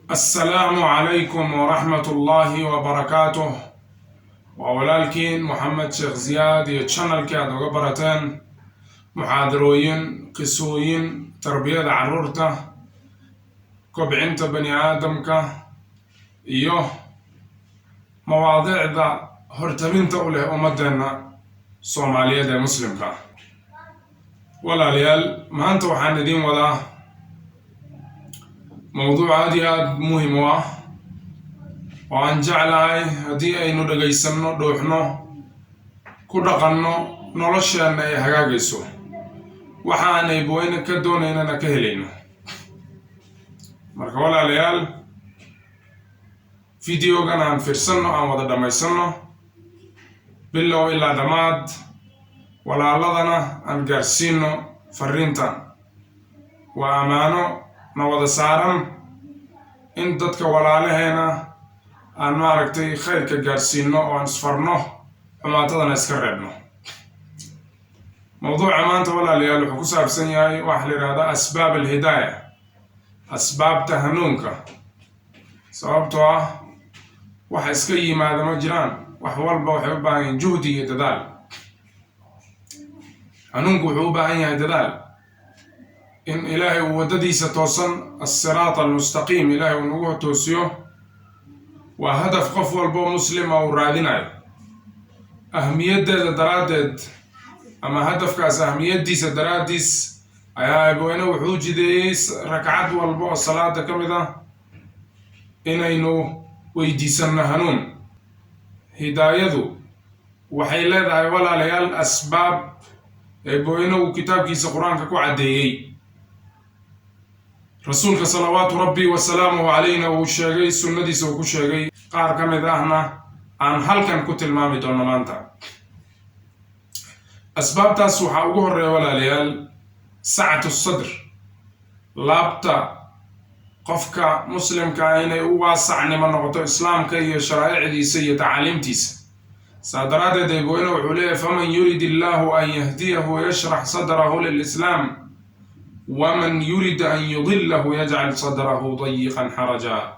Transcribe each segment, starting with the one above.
Assalaamu calaykum waraxmatullaahi wabarakaatuh. Waa walaalkiin Moxamed Sheekh Ziyaad iyo channelkii aad uga barateen muxaadarooyin, qisooyin, tarbiyada carruurta, kobcinta bani aadamka iyo mawaadiicda hortabinta u leh ummadeenna Soomaaliyeed ee Muslimka ah. Walaalayaal, maanta waxaan idiin wadaa mowduuc aad iyo aad muhim u ah oo aan jeclahay haddii aynu dhegaysanno, dhuuxno, ku dhaqanno, nolosheenna ay hagaagayso, waxaanay bweyne ka doonaynana ka helayno. Marka walaalayaal, videogan aan fiirsanno, aan wada dhammaysanno bilow ilaa dhammaad, walaaladana aan gaarsiino fariintan. Waa ammaano na wada saaran in dadka walaalaheena aan maaragtay khayrka gaarsiino oo aan isfarno, xumaatadana iska reebno. Mawduuca maanta, walaalayaal, wuxuu ku saabsan yahay waxa la yidhahdaa asbaab alhidaaya, asbaabta hanuunka. Sababtoo ah waxa iska yimaada ma jiraan, wax walba waxay u baahan yihiin juhdi iyo dadaal. Hanuunku wuxuu u baahan yahay dadaal, in Ilaahay uu waddadiisa toosan, assiraat almustaqiim, Ilaahay uu nagu toosiyo. Waa hadaf qof walbo Muslima uu raadinayo. Ahmiyaddeeda daraaddeed ama hadafkaas ahmiyaddiisa daraaddiis ayaa Eebweyne wuxuu jideeyey rakcad walba oo salaada ka mid ah inaynu weydiisanno hanuun. Hidaayadu waxay leedahay, walaalayaal, asbaab Eebweyne uu kitaabkiisa Qur-aanka ku caddeeyey, Rasuulka salawaatu Rabbi wasalaamuhu calayna uu sheegay, sunnadiisa uu ku sheegay. Qaar ka mid ahna aan halkan ku tilmaami doono maanta. Asbaabtaas waxaa ugu horreeya, walaalayaal, sacatu sadr, laabta qofka Muslimkaa inay u waasacnimo noqoto Islaamka iyo sharaa'icdiisa iyo tacaaliimtiisa. Saa daraaddeed Eebweyne wuxuu leeyahy: "Faman yurid illaahu an yahdiyahu yashrax sadrahu lilislaam, waman yurid an yudilahu yajcal sadrahu dayiqan xaraja."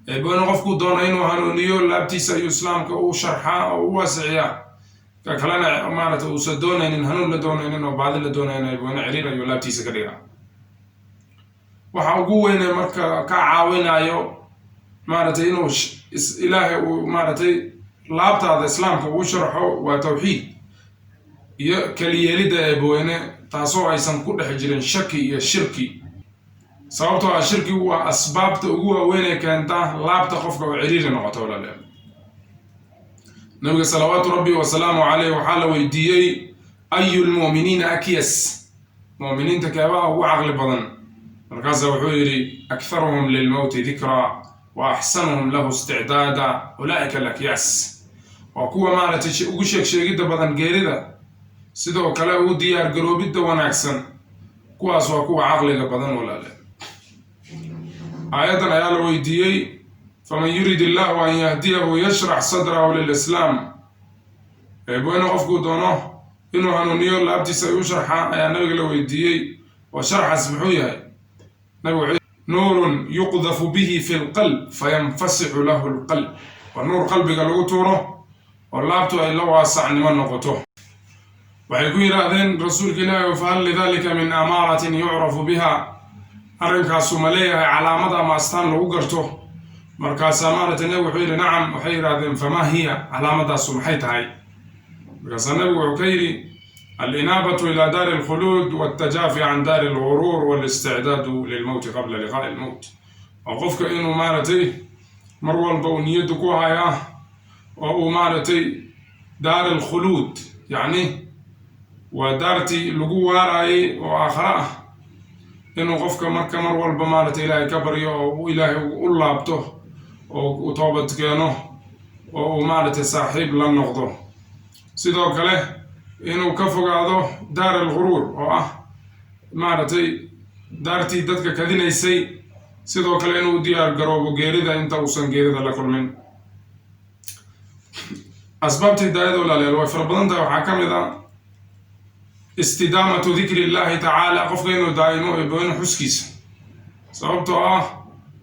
Eebweyne qofkuu doono inuu hanuuniyo, laabtiisa ayuu Islaamka u sharxaa oo u waasiciyaa. Ka kalena maarata uusan doonaynin, hanuun la doonaynin oo baadi la doonaynin, Eebweyne ciriir ayuu laabtiisa ka dhigaa. Waxa ugu weyne marka ka caawinayo maaragtay inuu Ilaahay uu maaragtay laabtaada Islaamka ugu sharxo waa tawxiid iyo keliyeelidda Eebweyne, taasoo aysan ku dhex jirin shaki iyo shirki. Sababtoo ah shirkigu waa asbaabta ugu waaweyn ee keenta laabta qofka oo ciriiri noqoto. Walaalayaal, Nabiga salawaatu Rabbi wasalaamu caleyh waxaa la weydiiyey: "Ayu lmu'miniina akyas?" Mu'miniinta keebaha ugu caqli badan? Markaasa wuxuu yidhi: "Akharuhum lilmowti dikraa wa axsanuhum lahu isticdaada, ulaa'ika alakyas." Waa kuwa maaragtay ugu sheeg sheegidda badan geerida, sidoo kale ugu diyaar garoobidda wanaagsan. Kuwaas waa kuwa caqliga badan. Walaale, aayaddan ayaa la weydiiyey: "Faman yurid illahu an yahdiyahu yashrax sadrahu lilislaam." Eebweyne qofkuu doono inuu hanuuniyo, laabtiisa ay u sharxaa, ayaa Nabiga la weydiiyey. Oo sharxaas muxuu yahay? Nabigu wuxuu: "Nuurun yuqdafu bihi fi lqalb fayanfasixu lahu lqalb." Waa nuur qalbiga lagu tuuro oo laabtu ay la waasacnimo noqoto. Waxay ku yidhaahdeen Rasuulka Ilaahi: "Fahal lidalika min amaaratin yucrafu biha?" Arrinkaasu ma leeyahay calaamad ama astaan lagu garto? Markaasaa maaragtay Nabigu wuxuu yidhi: "Nacam." Waxay yidhahdeen: "Famaa hiya?" Calaamadaasu maxay tahay? Markaasaa Nabigu wuxuu ka yidhi: "Alinaabatu ila daari alkhuluud, waltajaafi can daari alguruur, walisticdaadu lilmowti qabla liqaa'i almowt." Oo qofka inuu maaragtay mar walba uu niyaddu ku hayaa oo uu maaragtay daar alkhuluud, yacni waa daartii lagu waaraayay oo aakhare ah, inuu qofka marka mar walba maaragtay Ilaahay ka baryo oo uu Ilaahay u laabto oo uu toobad keeno oo uu maaragtay saaxiib la noqdo. Sidoo kale inuu ka fogaado daar alguruur, oo ah maaragtay daartii dadka kadinaysay. Sidoo kale inuu diyaar garoobo geerida inta uusan geerida la kulmin. Asbaabta hidaayada, walaalayaal, way fara badan tahay. Waxaa ka mid ah istidaamatu dikri illahi tacaala, qofka inuu daa'imo Eebweyne xuskiisa. Sababtoo ah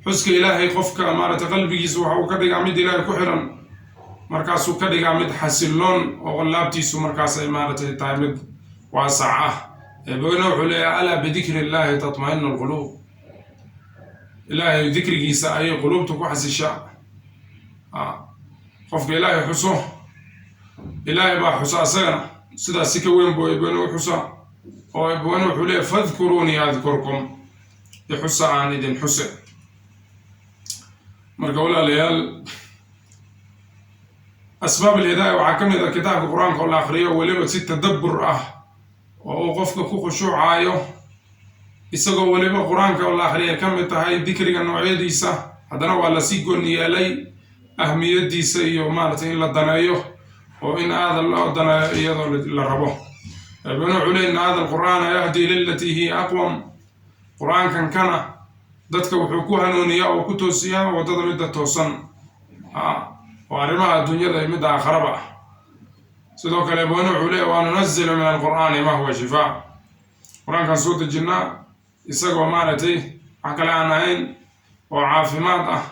Xuska Ilaahay qofka maaragtay qalbigiisa waxa uu ka dhigaa mid Ilaahay ku xiran, markaasuu ka dhigaa mid xasiloon oo laabtiisu markaas ay maaragtay tahay mid waasac ah. Eebaweyne wuxuu leeyahay: "Alaa bidikri Illaahi tatma'inu alquluub." Ilaahay dikrigiisa ayay quluubta ku xasishaa. Qofka Ilaahay xuso, Ilaahay baa xusa asagana. Sidaas si ka weyn buu Eebaweyne u xusaa, oo Eebaweyne wuxuu leeyahay: "Fadkuruunii adkurkum," ixusa aan idin xuse. Marka walaalayaal, asbaab alhidaaya waxaa ka mid ah kitaabka Qur-aanka oo la akriyo, weliba si tadabbur ah oo uu qofka ku khushuucayo, isagoo weliba Qur-aanka oo la akhriyay ka mid tahay dikriga noocyadiisa. Haddana waa lasii gooni yeelay ahmiyadiisa iyo maaragtay in la daneeyo oo in aada loo daneeyo iyadoo la rabo. Eebana wuxuu leey: "Inna hada alqur'aana yahdi lilatii hiya aqwam." Qur-aankan kana dadka wuxuu ku hanuuniyaa oo ku toosiyaa waddada midda toosan oo arrimaha adduunyada iyo midda aakharaba ah. Sidoo kale Eebana wuxuu leeya: "Wa nunazilu min alqur'aani ma huwa shifaa." Qur-aankaan soo dejinnaa isagoo maaragtay wax kale aan ahayn oo caafimaad ah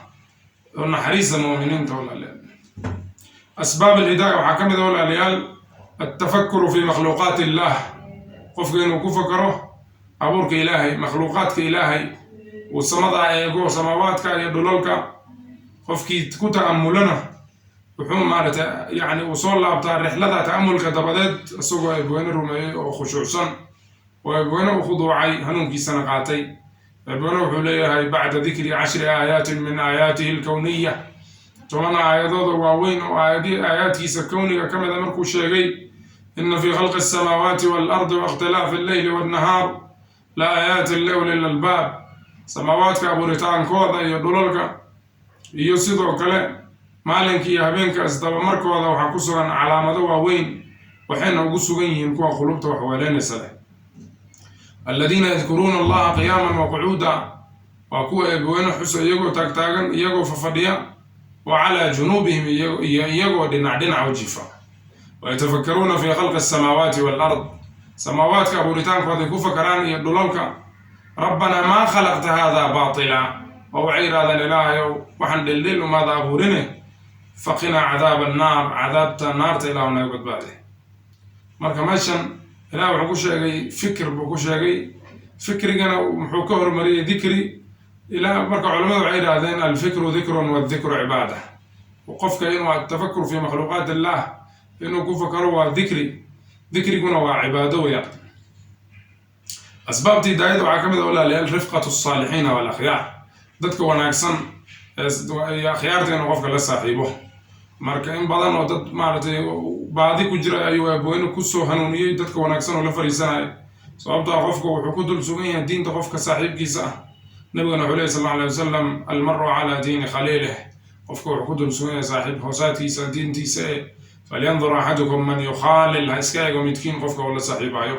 oo naxariista mu'miniinta. Walaalayaal, asbaab alhidaaya waxaa ka mid ah, walaalayaal, altafakuru fi makhluuqaati Illah, qofka inuu ku fakaro abuurka Ilaahay, makhluuqaadka Ilaahay, uu samada eego, samaawaadka iyo dhulalka. Qofkii ku ta'amulana wuxuu maaragtay yani uu soo laabtaa rixlada ta'amulka dabadeed isagoo Eebweyne rumeeyey oo khushuucsan oo Eebweyne u khuduucay, hanuunkiisana qaatay. Eebweyne wuxuu leeyahay bacda dikri 10 aayaatin min aayaatihi alkowniya, 10 aayadooda waaweyn oo aayaadkiisa kowniga ka mida markuu sheegay: "Ina fi khalqi alsamaawaati waalardi waاkhtilaafi alleyli wannahaar la aayaatin liuli lalbaab." Samaawaadka abuuritaankooda iyo dhulalka iyo sidoo kale maalinka iyo habeenka isdabamarkooda waxaa ku sugan calaamado waaweyn, waxayna ugu sugan yihiin kuwa qulubta wax weeleynaysa leh. "Aladiina yadkuruuna Allaha qiyaaman wa qucuuda," waa kuwa Eebweyne xusa iyagoo taagtaagan, iyagoo fafadhiya, wa calaa junuubihim, iyo iyagoo dhinac dhinac u jifa. "Wayatafakkaruuna fi khalqi alsamaawaati waalard," samaawaadka abuuritaankooday ku fakaraan iyo dhulalka. "Rabbanaa maa khalaqta hada baatila," oo waxay yidhahdeen: "Ilaahayow, waxaan dhildhil umaada abuurine, faqinaa cadaaba annaar," cadaabta naarta Ilaahu naga badbaade. Marka meeshan Ilaah wuxuu ku sheegay fikir buu ku sheegay, fikrigana muxuu ka hormariyey dikri ilaa. Marka culamadu waxay yidhahdeen: "Alfikru dikrun waddikru cibaada." Qofka inuu atafakur fi makhluuqaat Illah inuu ku fakaro waa dikri, dikriguna waa cibaado weeyaan. Asbaabta hidaayada waxaa ka mid ah, walaalayaal, rifqatu alsaalixiina walakhyaar, dadka wanaagsan iyo akhyaarta inuu qofka la saaxiibo. Marka in badan oo dad maaragtay baadi ku jira ayuu Eebweyne kusoo hanuuniyey dadka wanaagsan oo la fariisanaya, sababtoo ah qofka wuxuu ku dul sugan yahay diinta qofka saaxiibkiisa ah. Nabigana wuxuu lehy sal Allahu alayh wasalam: "Almaru calaa diini khaliilih." Qofka wuxuu ku dul sugan yahay saaxiib hoosaadkiisa diintiisa e. "Falyandur axadukum man yukhaalil," ha iska eego midkiin qofka uu la saaxiibayo.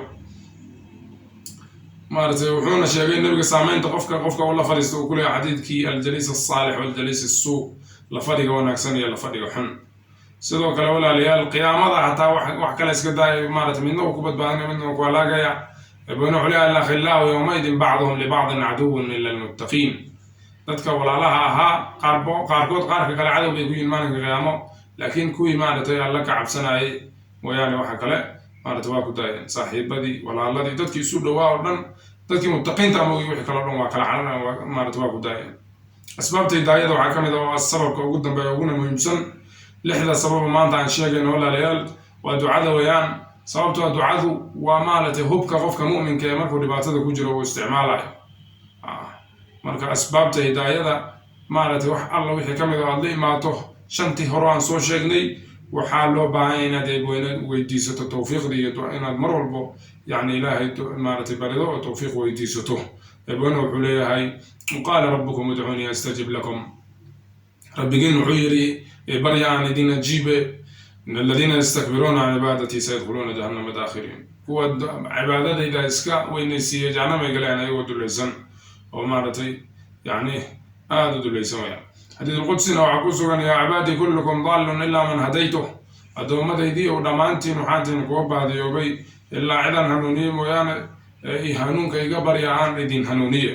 Maaragtay wuxuuna sheegay nabiga saameynta qofka uu la fadhiisto uu ku leeyahay xadiidkii "aljaliis alsaalix waljaliis assuu," la fadhiga wanaagsan iyo la fadhiga xun. Sidoo kale walaalayaal, qiyaamada hataa wax kale iska daaya, maarata midna uu ku badbaadinaya, midna uu ku halaagaya. Eebweyne wuxuu leeyahay: "Alakhillaau yowmaidin bacduhum libacdin caduwun ila almuttaqiin." Dadka walaalaha ahaa qaarbo qaarkood qaarka kale cadow bay ku yihin maalinka qiyaamo, laakiin kuwii maaragtay Alla ka cabsanayay mooyaane, waxa kale maarata waa ku daayeen. Saaxiibadii, walaaladii, dadkii isu dhowaa oo dhan, dadkii muttaqiinta ama wixii kale o dhan waa kala caran, maarata waa ku daayeen. Asbaabta hidaayada waxaa ka mid ah, oo sababka ugu dambeeya uguna muhiimsan lixda sababa maanta aan sheegayno, walaalayaal, waa ducada weeyaan. Sababtoo ducadu waa maaragtay hubka qofka mu'minka ee markuu dhibaatada ku jiro uu isticmaalayo. Marka asbaabta hidaayada maaragtay wax alla wixii ka mid oo aad la imaato shantii hore aan soo sheegnay, waxaa loo baahan yahay inaad Eebweyne weydiisato tawfiiqda iyo inaad mar walbo yani Ilaahay maaragtay barido oo tawfiiq weydiisato. Eebweyne wuxuu leeyahay: "Qaala rabbukum udcuunii astajib lakum." Rabbigiin wuxuu yidhi: "Barya aan idin ajiibe." "In aladiina yastakbiruuna can cibaadatii sayadkhuluuna jahannama daakhiriin." Kuwa cibaadadayda iska weynaysiiya jahannamay galeen ayagoo dulaysan oo maaragtay yani aada u dulaysan wayaan. Xadiidulqudsina waxaa ku sugan: "Yaa cibaadii, kullukum daalun ilaa man hadaytuh." Addoomadaydii oo dhammaantiin waxaatiin kuwa baadiyoobay ilaa cidaan hanuuniye mooyaane, hanuunka iga barya aan idin hanuuniye.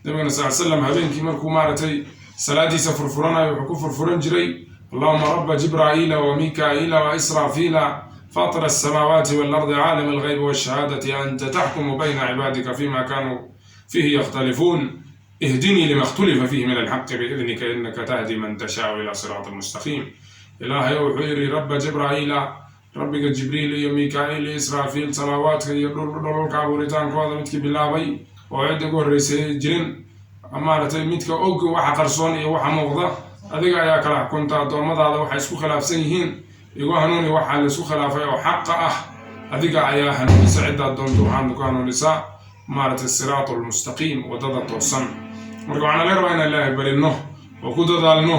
Nabigana sal slam habeenkii markuu maaragtay salaadiisa furfuranayo, wuxuu ku furfuran jiray: "Allahuma raba Jibraa'iila wa Mikaa'ila wa Israafiila, fatir alsamaawaati waalardi, caalim alghaybi walshahaadati, anta taxkumu bayna cibaadika fima kanuu fiihi yakhtalifuun, ihdinii lima ikhtulifa fiihi min alxaqi biidnika, inaka tahdi man tashaau ila siraati mustaqiim." Ilaahay wuxuu yidhi: Rabba Jibraa'iila, Rabbiga Jibriil iyo Mikaa'il iyo Israafiil, samaawaadka iyo dhulalka abuuritaankooda midkii bilaabay oo cidda ugu horreysay jirin, maaragtay, midka og waxa qarsoon iyo waxa muuqda, adiga ayaa kala xukunta addoommadaada waxay isku khilaafsan yihiin. Igu hanuuni waxaa la isku khilaafay oo xaqa ah. Adiga ayaa hanuunisa ciddaad doonto, waxaadna ku hanuunisaa, maaragtay, siraatu lmustaqiim, waddada toosan. Marka waxaana laga rabaa inaan Ilaahay barino oo ku dadaalno,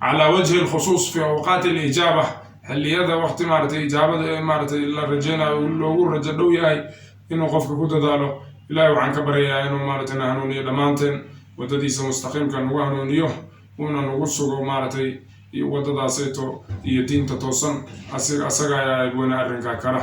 calaa wajhi alkhusuus fi awqaati alijaaba, xilliyada waqti maaragtay ijaabada ee maaragtay la rajaynayo, loogu rajo dhow yahay, inuu qofka ku dadaalo. Ilahay waxaan ka baryayaa inuu maaragtay na hanuuniyo dhammaanteen, waddadiisa mustaqiimka nagu hanuuniyo, uuna nagu sugo maaragtay waddadaasayto iyo diinta toosan. Asiga asaga ayaa abwana arrinkaa kara.